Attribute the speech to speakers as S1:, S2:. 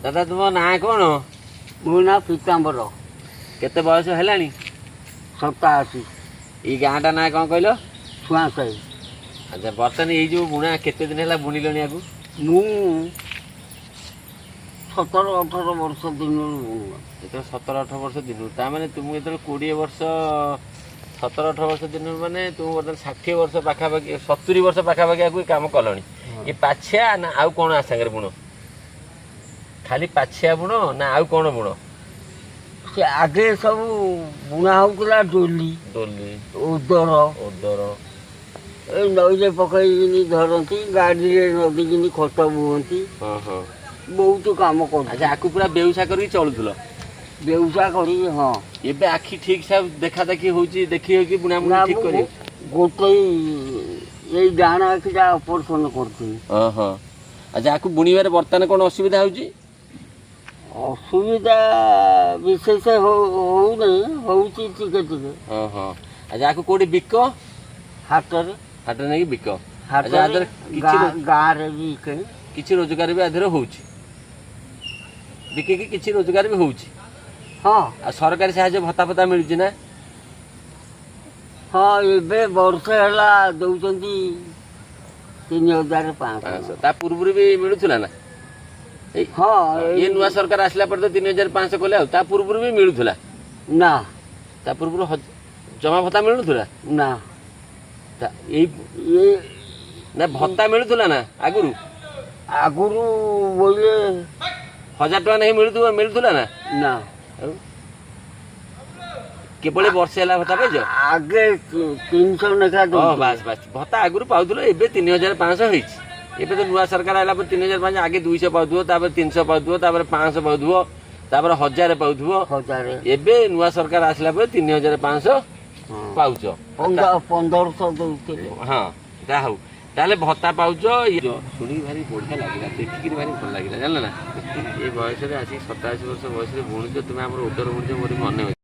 S1: ଦାଦା, ତୁମ ନାଁ କ'ଣ?
S2: ମୋ ନାଁ ପୀତାମ୍ବର।
S1: କେତେ ବୟସ ହେଲାଣି?
S2: 87।
S1: ଏଇ ଗାଁଟା ନାଁ କ'ଣ କହିଲ?
S2: ଛୁଆଁ ସାହି।
S1: ଆଚ୍ଛା, ବର୍ତ୍ତମାନ ଏଇ ଯୋଉ ବୁଣା କେତେ ଦିନ ହେଲା ବୁଣିଲଣି ଆକୁ?
S2: ମୁଁ 17-18 ବର୍ଷ ଦିନରୁ ବୁଣିବା।
S1: ଯେତେବେଳେ 17-18 ବର୍ଷ ଦିନରୁ, ତା ମାନେ ତୁମକୁ ଯେତେବେଳେ 20 ବର୍ଷ, 17-18 ବର୍ଷ ଦିନରୁ, ମାନେ ତୁମ ବର୍ତ୍ତମାନ 60 ବର୍ଷ ପାଖାପାଖି, 70 ବର୍ଷ ପାଖାପାଖି ଆକୁ ଏ କାମ କଲଣି। ଏ ପାଛିଆ ନା ଆଉ କ'ଣ ଆ ସାଙ୍ଗରେ ବୁଣ? ଖାଲି ପାଛିଆ ବୁଣ ନା ଆଉ କ'ଣ ବୁଣ?
S2: ସେ ଆଗେ ସବୁ ବୁଣା ହଉଥିଲା ଡୋଲି।
S1: ଡୋଲି।
S2: ଓଦର।
S1: ଓଦର।
S2: ଏଇ ନଈରେ ପକେଇକିନି ଧରନ୍ତି, ଗାଡ଼ିରେ ନଦୀକିନି ଖତ ବୁହନ୍ତି।
S1: ହଁ ହଁ
S2: ବହୁତ କାମ କରୁଛି।
S1: ଆଚ୍ଛା, ଆକୁ ପୁରା ବେଉସା କରିକି ଚଳୁଥିଲ?
S2: ବେଉସା କରିକି, ହଁ।
S1: ଏବେ ଆଖି ଠିକ ସାବ ଦେଖା ଦେଖି ହଉଛି, ଦେଖି ହଉଛି, ବୁଣା ବୁଣି
S2: ନା,
S1: ଠିକ କରି?
S2: ଗୋଟେ ଏଇ ଡାହାଣ ଆଖିଟା ଅପରେସନ କରୁଥିଲି।
S1: ହଁ ହଁ ଆଚ୍ଛା, ଆକୁ ବୁଣିବାରେ ବର୍ତ୍ତମାନ କ'ଣ ଅସୁବିଧା ହଉଛି?
S2: ଅସୁବିଧା ବିଶେଷ ହଉନି, ହଉଛି ଟିକେ ଟିକେ।
S1: ହଁ ହଁ ଆଚ୍ଛା, ଆକୁ କୋଉଠି ବିକ?
S2: ହାଟରେ।
S1: ହାଟରେ ନେଇକି ବିକ? ଆଚ୍ଛା, ଆ
S2: ହାଟରେ।
S1: ଦେହରେ କିଛି
S2: ଗାଁରେ ବି ବିକେ।
S1: କିଛି ରୋଜଗାର ବି ଆ ଦେହରେ ହଉଛି? ବିକିକି କିଛି ରୋଜଗାର ବି ହଉଛି?
S2: ହଁ।
S1: ଆଉ ସରକାରୀ ସାହାଯ୍ୟ ଭତ୍ତା ଫତ୍ତା ମିଳୁଛି ନା?
S2: ହଁ, ଏବେ ବର୍ଷେ ହେଲା ଦଉଛନ୍ତି 3500।
S1: 500। ତା ପୂର୍ବରୁ ବି ମିଳୁଥିଲା ନା ଏଇ?
S2: ହଁ।
S1: ଇଏ ନୂଆ ସରକାର ଆସିଲା ପରେ ତ 3500 କଲେ, ଆଉ ତା ପୂର୍ବରୁ ବି ମିଳୁଥିଲା?
S2: ନା।
S1: ତା ପୂର୍ବରୁ ଜମା ଭତ୍ତା ମିଳୁନଥିଲା?
S2: ନା।
S1: ଏଇ
S2: ଏ
S1: ନା, ଭତ୍ତା ମିଳୁଥିଲା ନା ଆଗରୁ?
S2: ଆଗରୁ ବୋଇଲେ
S1: 1000 ଟଙ୍କା ନେଇ ମିଳୁଥିବ, ମିଳୁଥିଲା ନା?
S2: ନା।
S1: ଆଉ କେବଳ ବର୍ଷେ ହେଲା ଭତ୍ତା ପାଇଛ?
S2: ଆଗେ 300 ଲେଖା
S1: ହଁ।
S2: ଦଉଥିଲେ।
S1: ବାସ୍ ବାସ୍, ଭତ୍ତା ଆଗରୁ ପାଉଥିଲ, ଏବେ 3500 ହେଇଛି। ଏବେ ତ ନୂଆ ସରକାର ହେଲା ପରେ 3500। ଆଗେ 200 ପାଉଥିବ, ତାପରେ 300 ପାଉଥିବ, ତାପରେ 500 ପାଉଥିବ, ତାପରେ 1000 ପାଉଥିବ।
S2: 1000।
S1: ଏବେ ନୂଆ ସରକାର ଆସିଲା ପରେ 3500 ପାଉଛ।
S2: 1500 ଦଉଥିଲେ।
S1: ହଁ, ଯାହା ହଉ, ତାହେଲେ ଭତ୍ତା ପାଉଛ। ଇଏ ଶୁଣିକି ଭାରି ବଢିଆ ଲାଗିଲା, ଦେଖିକିରି ଭାରି ଭଲ ଲାଗିଲା, ଜାଣିଲ ନା? ଏ ବୟସରେ ଆସିକି, 87 ବର୍ଷ ବୟସରେ ବୁଣୁଛ ତୁମେ ଆମର ଉତ୍ତର ବୁଣୁଛ, ମୋର ମନେ ଅଛି।